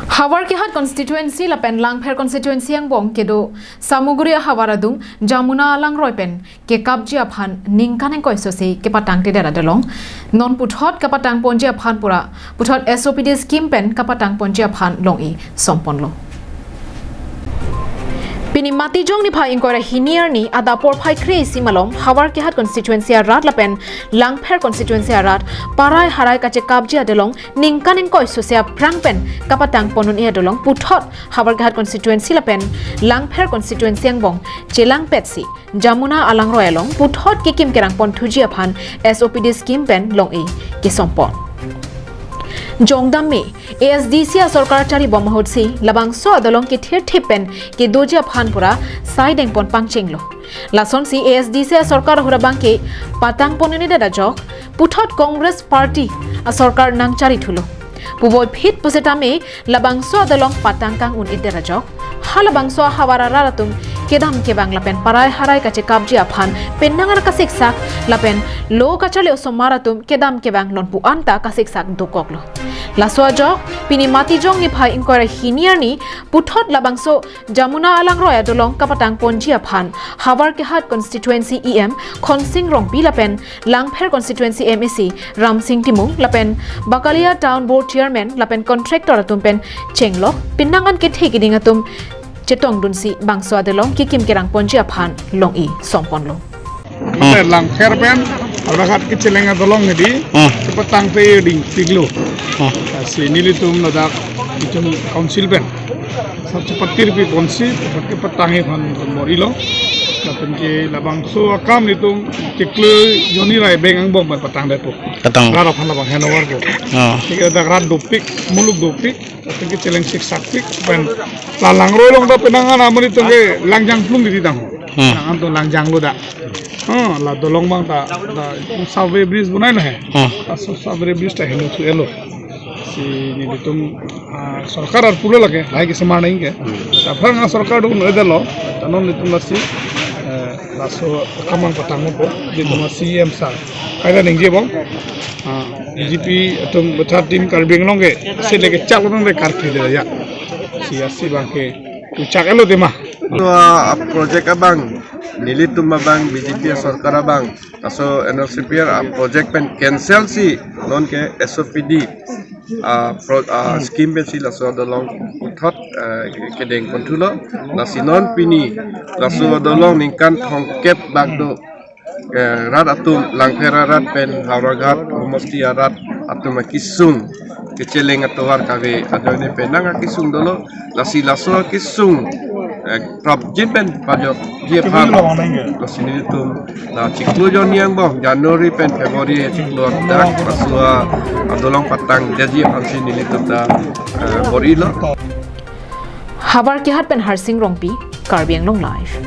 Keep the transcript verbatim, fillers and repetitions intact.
Howraghat constituency lapen Langpher constituency angbong kedo Samuguri ahavar adung Jamuna alangroi pen kekapji aphan ningkan ingkoi sose kepatangtedet adolong non puthot kapatangponji aphan pura puthot S O P D scheme pen kapatangponji aphan long-i somponlo. Pini Matijong niphai ingkoi ra hini arni adap porphai kre-isi malom Howraghat constituency arat lapen Langpher constituency arat parai harai kachekapji adolong ningkan ingkoi sose aphrang pen kapatangpon un-e adolong puthot Howraghat constituency lapen Langpher constituency angbong chelangpetsi Jamuna alangroi along puthot kekim kerangpon thuji aphan S O P D scheme pen long-i kesompon. Jongdam me A S D C asorkar charibom ahutsi labangso adolong kethirthip pen kedoji aphan pura saidengpon pangchenglo. Lasonsi A S D C asorkar ahut abangke patangpon un-edet ajok puthot Congress Party asorkar nangcharithulo. Puvoiphit pusitame labangso adolong patangkang un-edet ajok halabangso ahavar arat atum kedam kevang lapen parai harai kachekapji aphan penang an kasiksak lapen lo kacharli osomar atum kedam kevang non pu anta kasiksak dokoklo. Laso ajok pini Matijong niphai ingkoi ra hini arni puthot labangso Jamuna alangroi adolong kapatangponji aphan Howraghat constituency E M Khonsing Rongpi lapen Langpher constituency M A C Ramsing Timung lapen Bakalia Town Board Chairman lapen contractor atum pen chenglok penang an kethe keding atum chetongdunsi bangso adolong kekim kerangponji aphan long-i somponlo. Mate Langpher pen Howraghat kecheleng adolong hedi Hmm. kepatangpeding piklo. Hmm. Lasi nelitum ladak itum council pen sar chepatirpiponsi kepatangji aphan bor-ilo. Lapen ke labangso akam itum kekle Johnny Rai Beng angbong pen patangdetpo. Patang. Rat aphan labang handover po. Oh. Ke ladak rat dopik, muluk dopik, lapen kecheleng siksakpik, pen la langroi along ta penang an amonit atum ke langjang plung di dang. Hmm. Penang an atum langjanglo dak. Oh, la dolong abang ta, ta subway bridge bonai lo he. Hmm. Laso subway bridge ta heno thu-elo. Si nelitum, ah, sorkar ar pulo lake, lahai ke semana ingke. Aphrang asorkar do no edelo, ta non nelitum lasi, eh, laso akam abang patangpo, nelitum C E M sir. Kaila ningjebom, ah, B J P atum bethar team Karbi Anglong ke, sele kechak lo nang karki de ya. Si asi abangke, kuchak elo tema. Tua project abang, nelitum abang, B J P sorkar abang, laso N L C P R a project pen cancel si nonke S O P D, ah, pro-, ah, scheme pensi laso adolong puthot, ah, kedengpon thulo. Lasi non pini laso adolong ningkan thomkep bak do, eh, rat atum Langpher arat pen Howraghat homosti arat atum akesung kecheleng atovar kave ajoine penang akesung dolo. Lasi laso akesung, eh, prapjin pen pajokji aphan. Lasi nelitum la chiklo Johnny angbong January pen February chiklo dak laso adolong patangdetji aphansi nelitum ta, eh, bor-ilo. Howraghat pen Harsing Rongpi, Karbi Anglong Live.